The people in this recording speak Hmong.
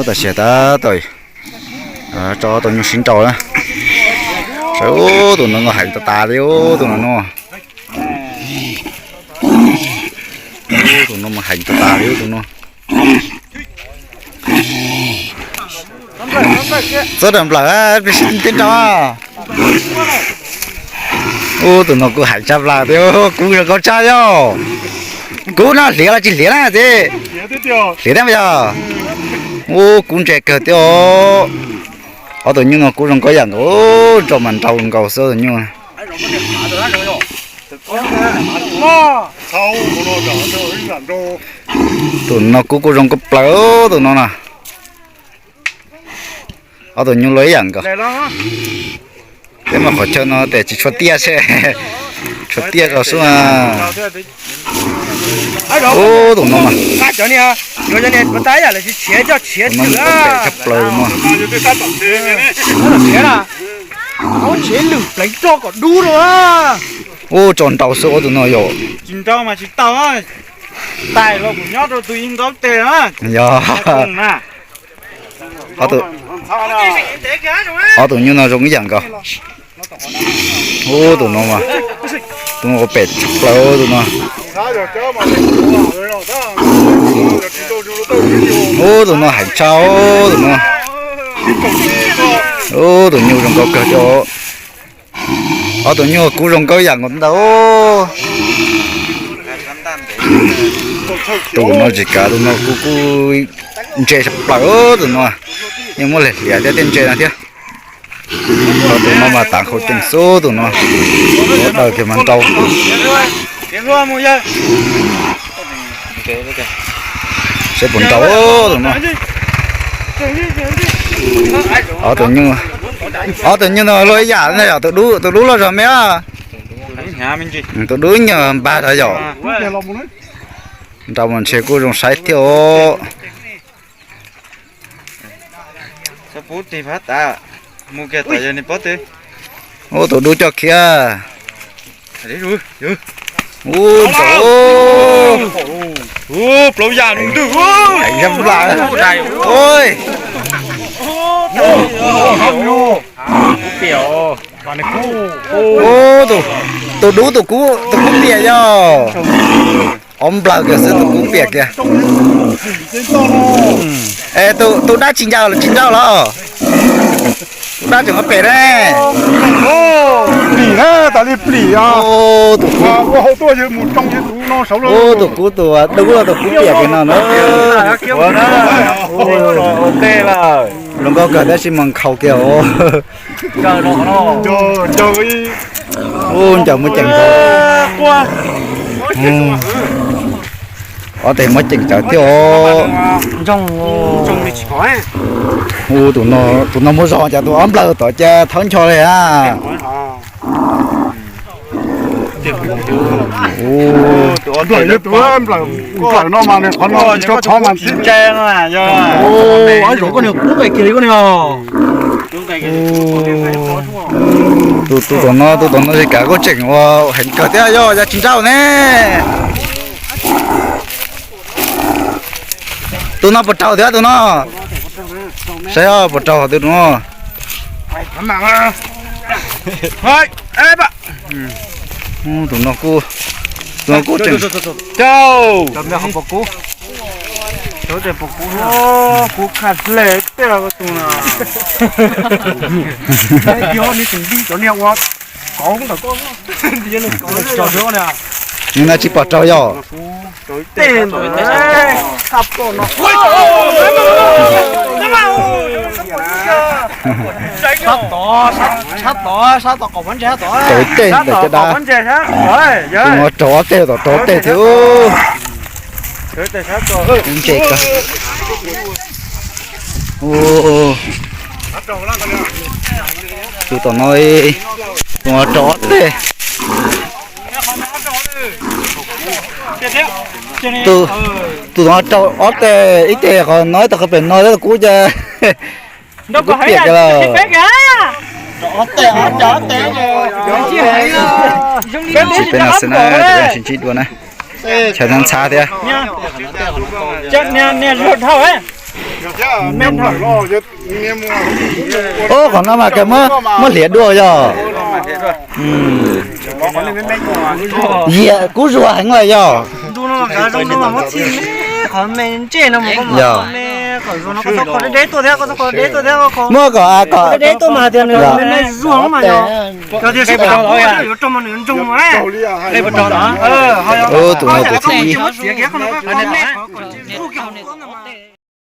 Tam sim tas tau tso tus nyuj sib nraus na. Saib tus no no heev tas tas li tus no no. Tus no mas heev tas tas li tus no. Txob daws nplawm, peb sib tib nrau. Ub, tus no kuj heev tshaj plaws thiab, kub zoo nkauj tshaj yog. Kub no hliav los tsis hliav na txiv? Hliav thiab yog. Ub, kub ntse kawg thiab os. Ob tus nyuj no kub zoo nkauj yam nkaus, nrau mas nrau nkaus xwb tus nyuj. Tus no kub kuj zoo nkauj plaws tus no na. Ob tus nyuj luaj ib yam nkaus. Peb mas qhov chaw no tes tsis tshua tiaj seb, tshua tiaj rau xwb. Ub, tus no mas, tus no mas pem tshaj plaws no. Ub, tso nrau xwb ua tus no yom. Tsis nrau mas tsis tau, tais los kuv nyob rau tus ib ntaub tes na. Yog. Ob tus nyuj no zoo ib yam nkaus. Ub, tus no mas, tus no ua pem tshaj plaws tus no. Ub, tus no heev tshaj tus no. Ub, tus nyuj zoo nkauj kawg thiab. Ob tus nyuj kub zoo nkauj yam nkaus ntag. Tus no tsis kav, tus no kub kub ntse tshaj plaws tus no. Yeej muab lam hliav thiab tej ntse no thiab. Tus no mas tav hau ceem xub tus no. Ua daws kiag mas nrau. Seb puas nrau tus no. Ob tus nyuj no luaj ib yam na yom, tus dub luaj zog me. Tus dub nyuag npag rau yom. Nrau mas ntshe kuj zoo saib thiab os. Ub, tus dub coj khiav. Ub, nrau. Heev zaj nplas. Tus dub tus kub, tus kub piam yog. Ob nplawg kiag xwb tus kub piam kiag. Es tus dab tsis ncaws los tsis nrau los? Tus dab tseem ua pem ne. Plim na, tas li plim os. Tus kub, tus kub tus dub los tus kub piam kiag no na. Zoo nkauj kawg tab sis mas nkhaus kiag os. Ub, ncaws muaj ceem. Ob tes muaj ceem tsawv thiab os. Ub, tus no muaj zog cas tus ob nplawg tod cas thawb ncho li a. Tus nplawm no mas qhov no tsis tshua khov mas ntse. Tus, tus tom no, tus tom no li kav kuj tseem ua heev kawg thiab, yog yog tsis nrau ne. Tus no puas raug thiab tus no? Saib puas raug tus no. Tus no kuj, tus no kuj tseem, kuv hle tej tus no. Nws no tsis pom raug yog. Raug tej ntawm caj dab. Tus no raug ob teg, tom raug ob teg thiab. Ntse kawg. Tus tom no, tus no raug ob teg. Tus no raug ob teg, ib teg qhov no, ib teg qhov pem no, tus kub cas kuj piam kiag lawm. Tsis peb no xwb na, sib ntsib dua na. Chaw ntxhab thiab. Ub, qhov no mas kawg muab hliav dua yog. Yiam kub zuag heev lawm yog. Yog. Muab kom a kom. Ub, tus no tus thib ib.